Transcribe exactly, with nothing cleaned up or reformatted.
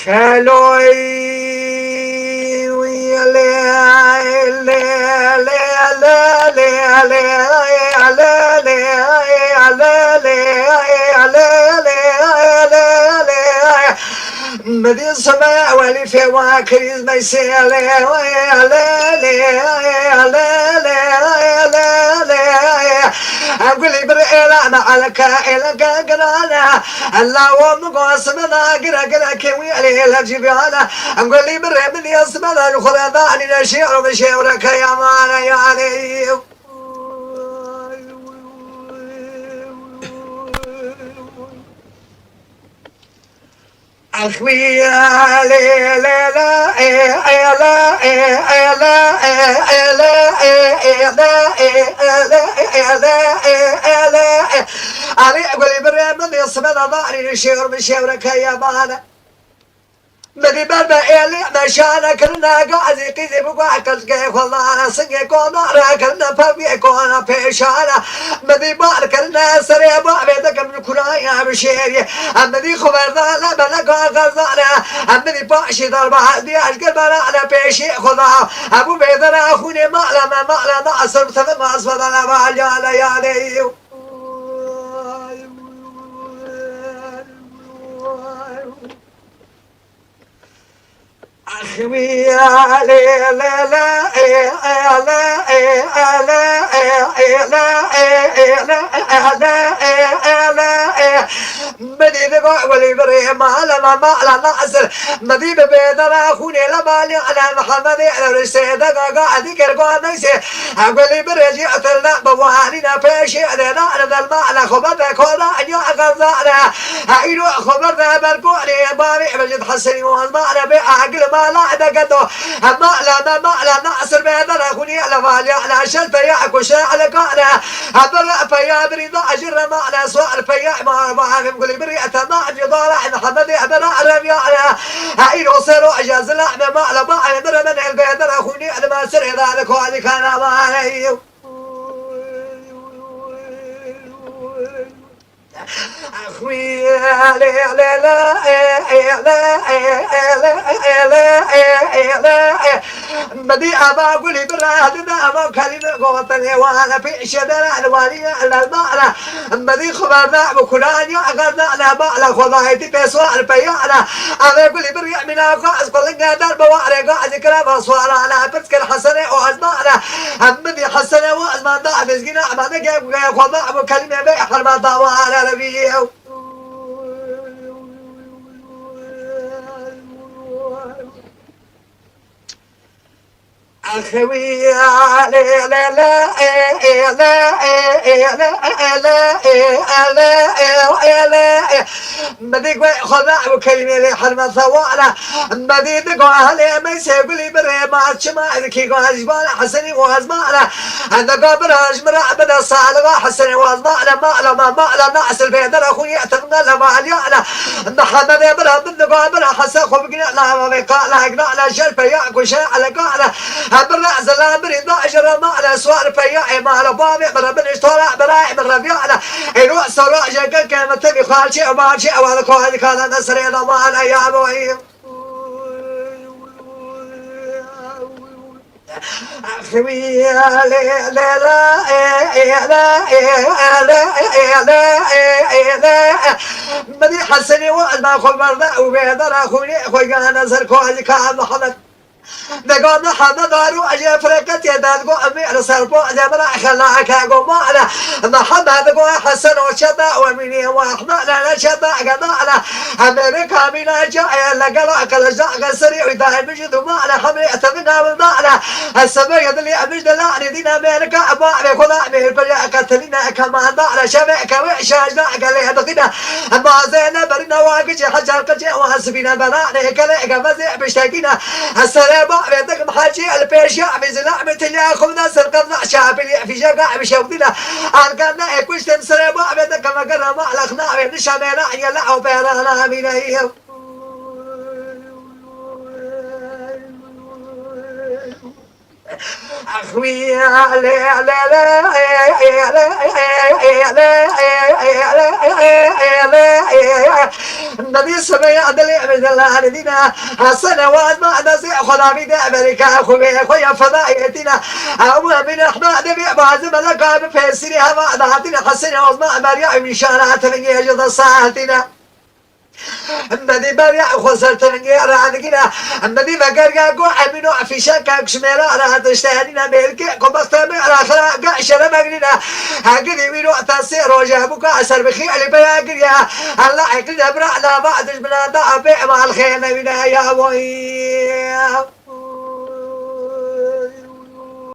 Keloy. Medîn sime welî fêwa krîz meysê lê lê lê lê lê lê. Gulî bir êla me eleke êleke girane. Lawo min go simida gire gire kewî elê êle cîbiyane. Gulî bir rê min yê simida ji xwe re danîne şêwr min şêwreke yamane yanê. Alî gulî birê min ê simeda barî şêwr bi şêwreke yemane. Min dî ber be êlî meşane kirine gazî qîzî bi guh qilgê xwe lane singê kona re kirine peviyê kona pêşane. Min dî bar kirine serê bavê dikim kuraya bi şêrî. Em min dî xwe berdane beleka xezane. Em min dî paşî darbe hediye ez kir berane pêşî xwe da. Hebû bêdere xûnê mala me mala me esir bi tevin me ez vedane valiyane yanê. Medî digo welî birê mala me mala Nasir. Medî bi bêdera xûnê le malê ele Mihemedê ele riştê de gaga edî kergo meysê. Gulî birê jî etil de bi wanîne pêşê ele na ele delma ele xwe berde koda enya xezane. Îro xwe berde ber konê bavê Mecid Hesenî Ozman e bê agil mala de gedo. Mala me mala Nasir bêdera xûnê ele valya ele şel peya kuşe ele kane. Hebir peya birî da ecir mala sual peya ma bavê Gulî birê etema cedara Mihemedê hebera revya ele. Îro sero ecazila me mala ba ele bire men el bêdera xûnê ele Nasir eda de koa dikana ma ele. Medî ava gulî bira dide ava kalîme gotinê wane pêşe dere elwanî elmara. Medî xeberda bi kulaniya egerda le ba le xwedayetî pêswa el peyane. Ave gulî bir yemîna xwe ez kulinge der bi ware ga ez kira va swara le pirs kir Hesenê û ezmane. Em min dî Hesenê û ezmanda em ezgîna em ne gel gel xwe da bu kelîme be herma dawa ala reviye. Medî guê xwe da û kelîmê lê herme sewara. Medî digo helê me sêgulî birê ma çima ez kî go ez ji bala Hesenî wazmana. Digo bira ji min re bide saliga Hesenî wazmana. Mala me mala Nasir bêdera xwe yê tevne le maliyana. Mihemedê bira min digo bira Hesen xwe bigine lava vê qala gina le şer peya kuşe ele gana. Hem bira zilam birî da ji re mala suar peya ê mala bavê bira min ji tora bira ê min reviyana. Êro sora jeke ke min tevî xalçê û malçê ewa li koha dikana nesirê da mala ya boyî. Medî Hesenî û ez me xwe berde û bêdera xûnê xwe gane ser koha dika Mihemed. Dego Mihemed aro ecê fireqetê de digo emî li ser bo ecê bira xelake go mala. Mihemed digo Hesen o çeta û Emînê û Ehmedê ne çeta gedala. Emê bi kamîna ca e legela qilija qesirî û daîmî ji duma le hemê tevina wildala. Hesebe yedilî emî ji dela ne dîna mêrika eba ve kola mêr bile qetilîne kemanda le şeve keve şajda gele dixîne. Mazê ne berîne wa gicê hecar qicê û hesibîne bela ne kele gevezê biştekîne. Serê bavê dikim hecî el pêşiya vîzila vîtiliya xwina serqevna şapilî fîjeka vîşewdîna. Algana ekuştin serê bavê dikim gerama lexna vê nişamêna yela ew bêrana mîne. Xwî lê lê lê. Nedî semeyê dilê min dilanidîne. Hesene waz ma dezê xwe davî de Amerîka xwe vê xwe ya fedayetîne. Ew min ehna de vê bazı meleka bi pesîrî heva datîne. Hesene waz ma Amerîka nîşana tevingê ji de saetîne. Medî beriya xwe ser tevingê radigire. Medî vegerga go Emîno fîşeka kişmêra ra tiştenîne mêrkê ku bexte me ra xira ge şere megrîne. Hegirî wî ro tesê roje bûka ser bixî Elî peya giriye. Hela eklîne bira lava dijmina da abê emal xê nevîne ya woyî.